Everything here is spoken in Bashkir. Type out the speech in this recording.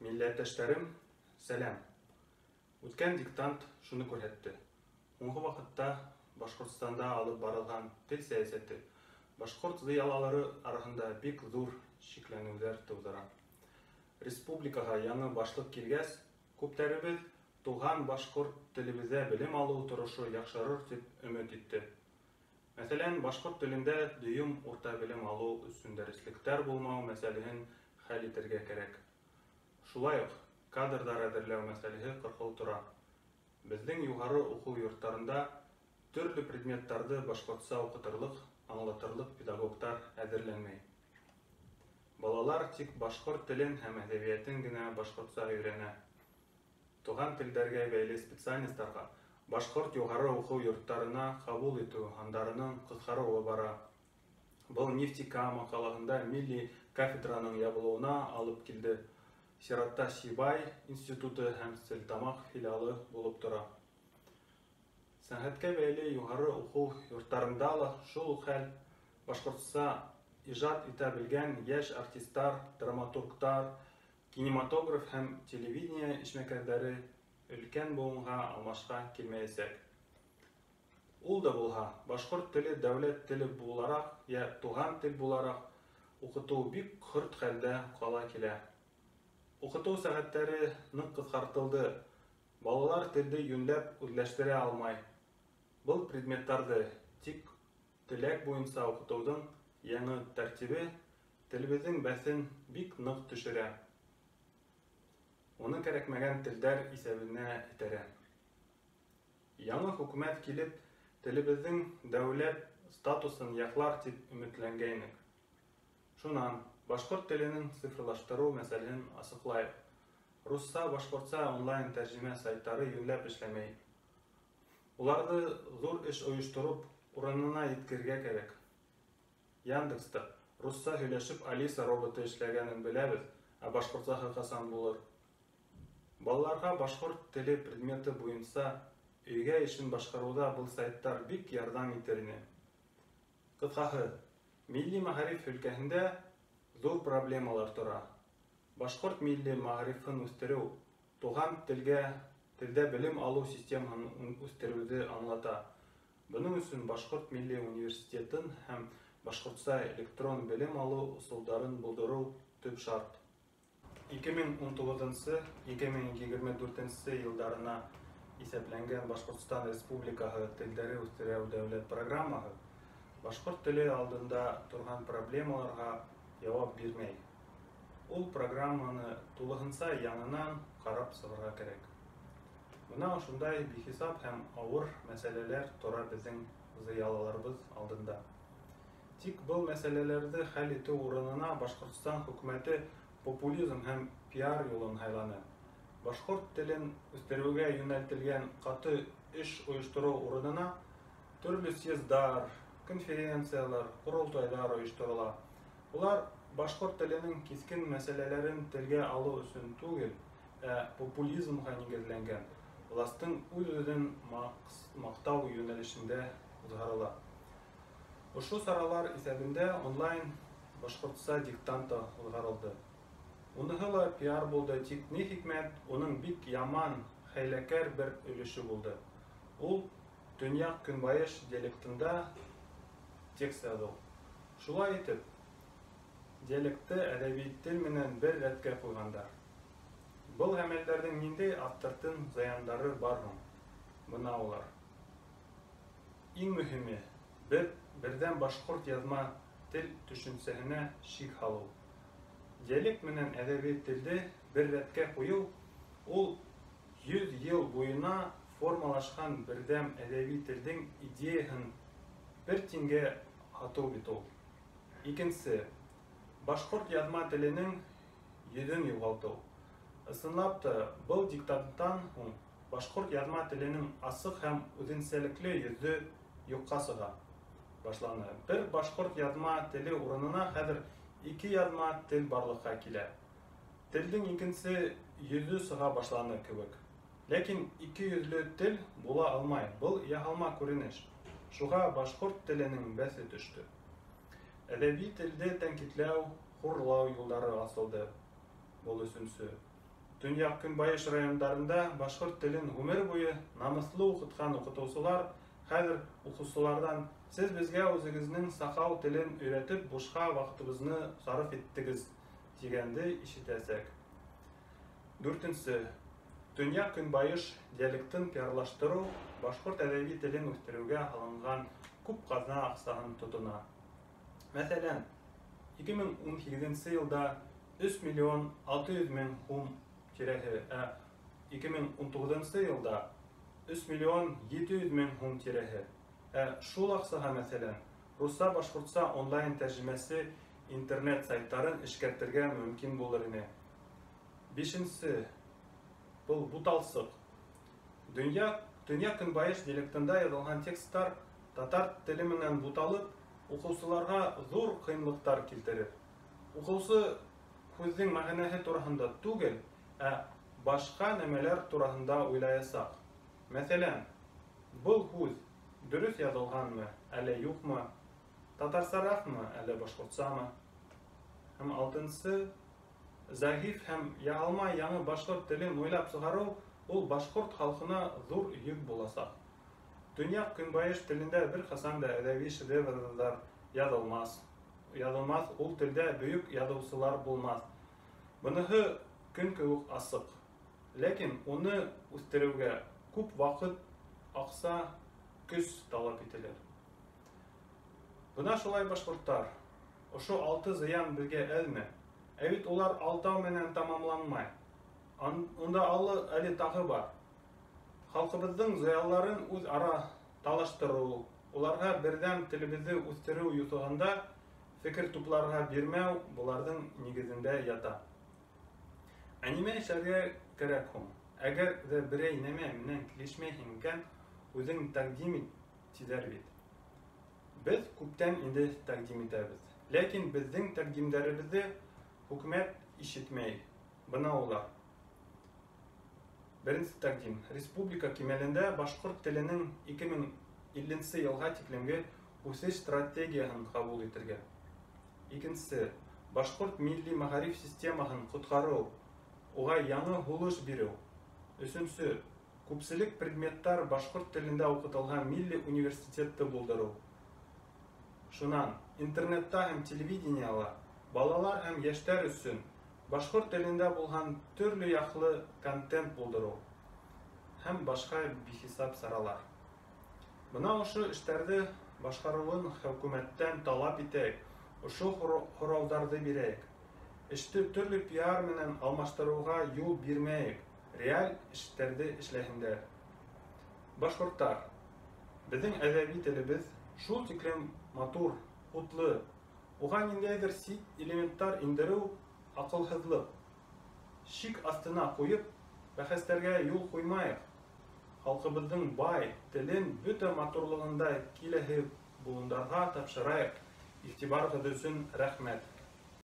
Милләттәштәрем, сәлам! Үткән диктант шуны күрһәтте: һуңғы ваҡытта Башҡортостанда алып барылған тел сәйәсәте башҡорт зыялалары араһында бик ҙур шикләнеүҙәр тыуҙыра. Республикаға яңы башлыҡ килгәс, күптәребеҙ туған башҡорт телебеҙҙә белем алыу торошо яҡшырыр тип өмөт итте. Мәҫәлән, башҡорт телендә дөйөм урта белем алыу өсөн дәреслектәр булмау мәсьәләһен хәл итергә кәрәк. Шулай уҡ кадрҙар әҙерләү мәсьәләһе ҡырҡыу тора. Беҙҙең юғары уҡыу йорттарында төрлө предметтарҙы башҡортса уҡытырлыҡ, аңлатырлыҡ педагогтар әҙерләнмәй. Балалар тик башҡорт телен һәм әҙәбиәтен генә башҡортса өйрәнә. Туған телдәргә бәйле специальностарға башҡорт юғары уҡыу йорттарына ҡабул итеү һандарының ҡыҫҡарыуы бара. Был Нефтекама ҡалаһында милли кафедраның ябылыуына алып килде. Сиратта Сибай институты һәм Стәрлетамаҡ филиалы булып тора. Сәнғәткә бәйле юғары уҡыу йорттарында ла шул уҡ хәл. Башҡортса ижад итә белгән йәш артистар, драматургтар, кинематограф һәм телевидение эшмәкәрҙәре өлкән быуынға алмашҡа килмәйәсәк. Ул да булһа, башҡорт теле дәүләт теле булараҡ йә туған тел булараҡ уҡытыу бик хөрт хәлдә ҡала килә. Уҡытыу сәғәттәре ныҡ ҡыҫҡартылды. Балалар телде йүнләп үҙләштерә алмай. Был предметтарҙы тик теләк буйынса уҡытыуҙың яңы тәртибе телебеҙҙең бәҫен бик ныҡ төшөрә. Уны кәрәкмәгән телдәр иҫәбенә этәрә. Яңы хөкүмәт килеп, телебеҙҙең дәүләт статусын яҡлар тип өмөтләнгәйнек. Шунан, башҡорт теленең цифрлаштырыу мәсьәләһен асыҡлайыҡ. Русса, башҡортса онлайн тәржемә сайттары йүнләп эшләмәй. Уларҙы ҙур эш ойоштороп, урынына еткерергә кәрәк. Яндекста русса һөйләшеп Алиса роботы эшләгәнен беләбеҙ, ә башҡортсаһы ҡасан булыр? Балаларға башҡорт теле предметы буйынса өйгә эшен башҡарыуҙа был сайттар бик ярҙам итер ине. Ҡыҫҡаһы, милли мәғариф өлкәһендә ҙур проблемалар тора. Башҡорт милли мәғарифын үҫтереү туған телгә телдә белем алыу системаһын үҫтереүҙе аңлата. Бының өсөн Башҡорт милли университетын һәм башҡортса электрон белем алыу ысулдарын булдырыу төп шарт. 2019-2024 йылдарына иҫәпләнгән Башҡортостан Республикаһы телдәре үҫтереү дәүләт программаһы башҡорт теле алдында торған проблемаларға яуап бирмәй. Ул программаны тулыһынса яңынан ҡарап сығырға кәрәк. Бына ошондай бихисап һәм ауыр мәсьәләләр тора беҙҙең зыялаларыбыҙ алдында. Тик был мәсьәләләрҙе хәл итеү урынына Башҡортостан хөкүмәте популизм һәм пиар юлын һайланы. Башҡорт телен үҫтереүгә йүнәлтелгән ҡаты эш ойоштороу урынына төрлө съездар, конференциялар, ҡоролтайҙар ойошторола. Улар башҡорт теленең киҫкен мәсьәләләрен телгә алыу өсөн түгел, ә популизмға нигеҙләнгән властың үҙ-үҙен маҡтау йүнәлешендә уҙғарыла. Ошо саралар иҫәбендә онлайн башҡортса диктант та уҙғарылды. Уныһы ла пиар булды, тик ни хикмәт, уның бик яман, хәйләкәр бер өлөшө булды. Ул төньяҡ-көнбайыш диалектында текст яҙыу. Шулай итеп, диалектты әҙәби тел менән бер рәткә ҡуйғандар. Был ғәмәлдәрҙең ниндәй аҫтыртын зыяндары бар һуң? Бына улар. Иң мөһиме, бер берҙәм башҡорт яҙма тел төшөнсәһенә шик һалыу. Диалект менән әҙәби телде бер рәткә ҡуйыу ул 100 йыл буйына формалашҡан берҙәм әҙәби телдең идеяһын бер тингә һатыу бит ул. Икенсе, башҡорт яҙма теленең йөҙөн юғалтыу. Ысынлап та, был диктанттан һуң башҡорт яҙма теленең асыҡ һәм үҙенсәлекле йөҙө юҡҡа сыға башланы. Бер башҡорт яҙма теле урынына хәҙер ике яҙма тел барлыҡҡа килә. Телдең икенсе йөҙө сыға башланы кеүек. Ләкин ике йөҙлө тел була алмай. Был яһалма күренеш. Шуға башҡорт теленең бәҫе төштө. Әҙәби телде тәнҡитләү, хурлау юлдары асылды. Был өсөнсө. Төньяҡ-көнбайыш райондарында башҡорт телен ғүмер буйы намыҫлы уҡытҡан уҡытыусылар хәҙер уҡыусыларҙан «Сеҙ беҙгә үҙегеҙҙең саҡау телен өйрәтеп бушҡа ваҡытыбыҙҙы сарыф иттегеҙ» тигәнде ишетәсәк. Дүртенсе, төньяҡ-көнбайыш диалектын пиарлаштырыу башҡорт әҙәби телен үҫтереүгә һалынған күп ҡаҙна аҡсаһын тотона. Мәҫәлән, 2018 йылда 3 миллион 600 мең һум тирәһе, ә 2019 йылда 3 миллион 700 мең һум тирәһе. Ә шул аҡсаға, мәҫәлән, русса-башҡортса онлайн тәржемәсе интернет сайттарын эшкәртергә мөмкин булыр ине. Бишенсе, был буталсыҡ. Төньяҡ-көнбайыш диалектында яҙылған тексттар татар теле менән буталып, уҡыусыларға ҙур ҡыйынлыҡтар килтерер. Уҡыусы һүҙҙең мәғәнәһе тураһында түгел, ә башҡа нәмәләр тураһында уйлаясаҡ. Мәҫәлән, был һүҙ дөрөҫ яҙылғанмы, әллә юҡмы, татарсараҡмы, әллә башҡортсамы? Һәм алтынсы, зәғиф һәм яһалма яңы башҡорт телен уйлап сығарыу ул башҡорт халҡына ҙур йөк буласаҡ. Төньяҡ-көнбайыш телендә бер ҡасан да әҙәби шедеврҙар яҙылмаҫ, ул телдә бөйөк яҙыусылар булмаҫ. Быныһы көн кеүек асыҡ. Ләкин уны үҫтереүгә күп ваҡыт, аҡса, көс талап ителер. Бына шулай, башҡорттар, ошо алты зыян беҙгә әҙме? Ә бит улар алтау менән тамамланмай. Унда әле тағы бар. Халҡыбыҙҙың зыялыларын үҙ-ара талаштырыу, уларға берҙәм телебеҙҙе үҫтереү юҫығында фекер тупларға бирмәү быларҙың нигеҙендә ята. Ә нимә эшләргә кәрәк һуң? Әгәр ҙә берәй нәмә менән килешмәйһең икән, үҙең тәҡдим ит, тиҙәр бит. Беҙ күптән инде тәҡдим итәбеҙ. Ләкин беҙҙең тәҡдимдәребеҙҙе хөкүмәт ишетмәй. Бына улар. Беренсе тәҡдим. Республика кимәлендә башҡорт теленең 2050 йылға тиклемге үҫеш стратегияһын ҡабул итергә. Икенсе, башҡорт милли мәғариф системаһын ҡотҡарыу, уға яңы һулыш биреү. Өсөнсө, күпселек предметтар башҡорт телендә уҡытылған милли университетты булдырыу. Шунан, интернетта һәм телевидениела балалар һәм йәштәр өсөн башҡорт телендә булған төрлө яҡлы контент булдырыу һәм башҡа бихисап саралар. Бына ошо эштәрҙе башҡарыуын хөкүмәттән талап итәйек, ошо һорауҙарҙы бирәйек. Эште төрлө пиар менән алмаштырыуға юл бирмәйек, реаль эштәрҙе эшләһендәр. Башҡорттар, беҙҙең әҙәби телебеҙ шул тиклем матур, утлы, уға ниндәйҙер сит элементтар индереү аҡылһыҙлыҡ. Шик аҫтына ҡуйып, бәхәстәргә юл ҡуймайыҡ. Халҡыбыҙҙың бай телен бөтә матурлығында киләһе быуындарға тапшырайыҡ. Иғтибарығыҙ өсөн рәхмәт.